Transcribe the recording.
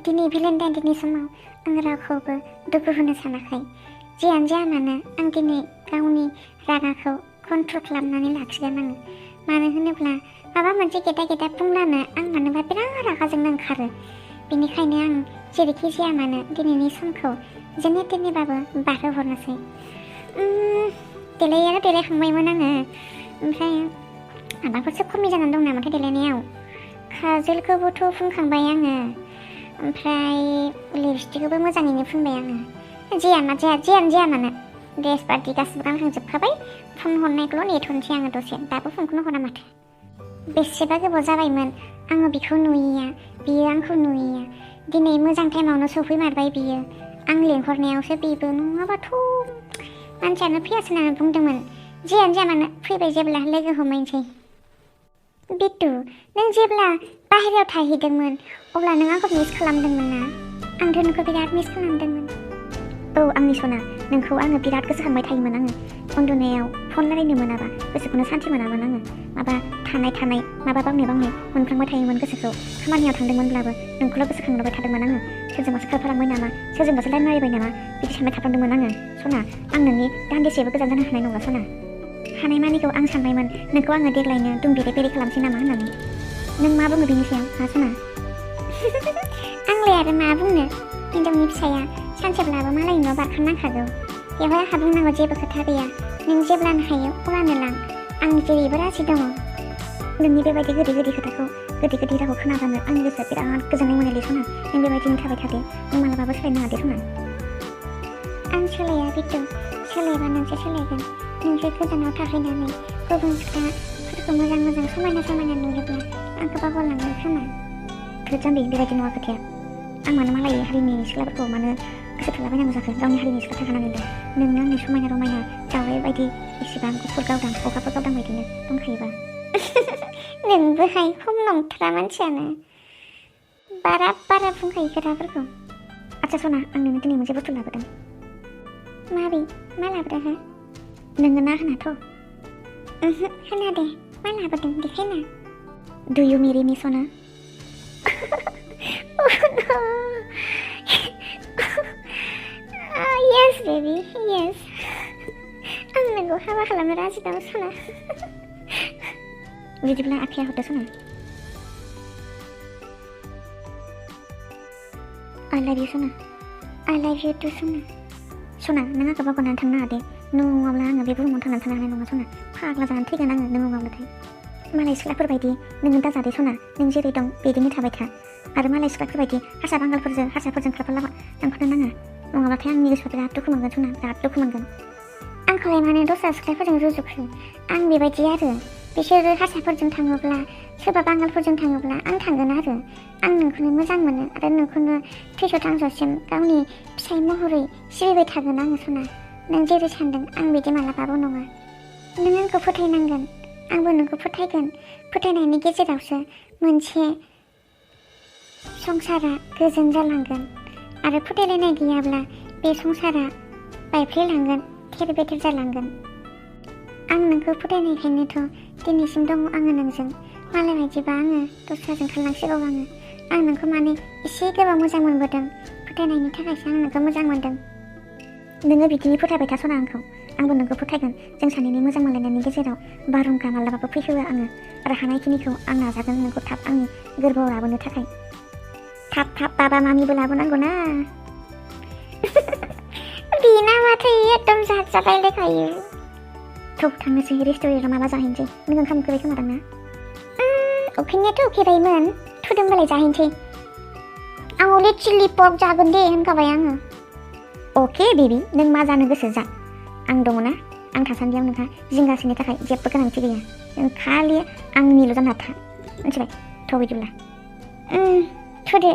दिनै भेलेन्टाइननि समाव आं रावखौबो दुखु होनो सानाखै। जियानो जाया मानो आं दिनै गावनि रागाखौ कन्ट्रल खालामनानै लाखिगोन आङो। मानो होनोब्ला माबा मोनसे गेदा बुंब्लानो आं मानोबा बिराद रागाजोंनो ओंखारो। बेनिखायनो आं जेरैखि जाया मानो दिनैनि समखौ जेने थेनेबाबो बारहोहरनोसै। देलायनायाथ' देलायखांबायमोन आङो, ओमफ्राय माबाफोरसो खमि जानानै दं नामाथाय देलायनायाव। काजलखौबोथ' फुनखांबाय आङो, ओमफ्राय लिपस्टिकखौबो मोजाङैनो फुनबाय आङो। जियानो जाया मानो ड्रेस पार्टि गासिबो गानखांजोबखाबाय। फन हरनायखौल' नेथ'नोसै आङो दसे, दाबो फनखौनो हरा माथो। बेसेबा गोबाव जाबायमोन आङो बिखौ नुयैया, बियो आंखौ नुयैया। दिनै मोजां टाइमावनो सफैमारबाय बियो। आं लेंहरनायावसो बेबो, नङाबाथ' मानसियानो फैयासै होननानै बुंदोंमोन। जियानो जाया मानो फैबाय जेब्ला लोगो हमहैनोसै। बिट्टु, नों जेब्ला बाहेरायाव थाहैदोंमोन अब्ला नों आंखौ मिस खालामदोंमोन ना? आंथ' नोंखौ बिराद मिस खालामदोंमोन। औ आंनि सना, नोंखौ आङो बिराद गोसोखांबाय थायोमोन। आङो उन्दुनायाव फन रायलायनो मोनाबा गोसोखौनो सान्थि मोनामोन आङो। माबा थानाय माबा बावनाय मोनफ्लांबाय थायोमोन गोसोखौ। खामानियाव थांदोंमोनब्लाबो नोंखौल' गोसोखांबाय थादोंमोन आङो। सोरजोंबासो खारफालांबाय नामा, सोरजोंबासो लाइन मारिबाय नामा, बिदि सानबाय थाफ्लांदोंमोन आङो। सना, आं नोंनि दान्दिसेबो गोजान जानो हानाय नंला सना। हानायमानिखौ आं सानबायमोन नोंखौ आङो देग्लायनो बेरे खालामसै नामा होननानै। नों मा बुङो बेनि सायाव, हा सना? आंलाय आरो मा बुंनो, हिनजावनि फिसाया सानसेब्लाबो मालायनि न' बारखांनांखागौ। बेवहाय आंहा बुंनांगौ जेबो खोथा गैया। नों जेब्लानो हायो अब्लानो लां, आं जेरैबो राजि दङ। नोंनि बेबायदि गोदै रावखौ खोनाबानो आंनि गोसोआ बिराद गोजोननाय मोनोलै सना। नों बेबायदिनो थाबाय थादो, नों मालाबाबो सोलायनो नाङा दे सना। आं सोलाया बिट्टु, सोलायबा नोंसो सोलायगोन। नोंसोर गोजानाव थाहैनानै गुबुन सिख्लाफोरखौ मोजां समायना नुयोब्ला आंखौ बावगारलांगोन खोमा। जाम्बि, बेबायदि नङा खोथाया। आं मानो मालाय हारिनि सिख्लाफोरखौ मानो गोसो थोलाबायनांगौ जाखो? गावनि हारिनि सिख्ला थाखानानैलाय नोंनो आंनि समायना रमायना दावराइ बायदि इसेबां गुफुर गावदां अखाफोर गावदां बायदिनो दंखायोबा। नोंबोहाय खम नंथारा मानसियानो, बारा बुंखायो खोथाफोरखौ। आচ্ছা सना, आं नोंनो दिनै मोनसे बुस्थु लाबोदों। मा लाबोदों हो? नोङो ना होनाथ'? होना दे, मा लाबोदों देखायना। डु इउ मेरि मी सना? Yes baby, yes. आं नोंखौ हाबा खालामनो राजि दं सना। बिदिब्ला आखाइया हरदो सना। I love you सना। I love you too सना। सना, नों आंखौ बावगारनानै थांनो नाङा दे। नों नङाब्ला आङो बे बुहुमाव थांनानै थानो हानाय नङा सना। फाग्ला जानानै थैगोन आङो नों नङाब्लाथाय। मालाय सिख्लाफोरबायदि नोङो दाजादे सना। नों जेरै दं बिदिनो थाबाय था। आरो मालाय सिख्लाफोरबायदि हारसाफोरजों खारफालांनो नाङा। नङाब्लाथाय आंनि गोसोआ बिराद दुखु मोनगोन सना, बिराद दुखु मोनगोन। आंखौलाय मानो दस्रा सिख्लाफोरजों रुजुखो? आं बेबायदि आरो। बिसोरो हारसाफोरजों थाङोब्ला, सोरबा बांगालफोरजों थाङोब्ला आं थांगोन आरो। आं नोंखौनो मोजां मोनो आरो नोंखौनो थैस' थांजासिम गावनि फिसाय महरै सिबिबाय थागोन आङो सना। नों जेरै सानदों आं बिदि मालाबाबो नङा। नों आंखौ फोथायनांगोन, आंबो नोंखौ फोथायगोन। फोथायनायनि गेजेरावसो मोनसे संसारा गोजोन जालांगोन। आरो फोथायलायनाय गैयाब्ला बे संसारा बायफ्लेलांगोन, थेर बेथेर जालांगोन। आं नोंखौ फोथायनायखायनोथ' दिनैसिम दङ आङो नोंजों। मालाय बायदिबा आङो दस्राजों खारलांसिगौ आङो। आं नोंखौ माने एसे गोबाव मोजां मोनबोदों, फोथायनायनि थाखायसो आं नोंखौ मोजां मोनदों। नोङो बिदिनो फोथायबाय था सना आंखौ। आंबो नोंखौ फोथायगोन। जों सानैनि मोजां मोनलायनायनि गेजेराव बारहुंखा मालाबाबो फैहोआ आङो। आरो हानायखिनिखौ आं नाजागोन नोंखौ थाब आंनि गोरबोआव लाबोनो थाखाय। थाब बाबा मामिबो लाबोनांगौ ना। बेना माथो एकदम जालायलायखायो। थ' थांनोसै रेस्टुरेन्टआव माबा जाहैनोसै। नों ओंखाम उखैबाय खोमा दां ना? उखैनायाथ' उखैबायमोन, थुदोंबालाय जाहैनोसै। आं हले चिल्ली पर्क जागोन दे होनखाबाय आङो। अके बेबि, नों मा जानो गोसो जा। आं दङ ना। आं थासान्दियाव नोंहा जिंगासिनो थाखाय जेबो गोनांथि गैया। नों खालि आंनिल' जाना था, मिथिबाय? थ' बिदिब्ला थुदो।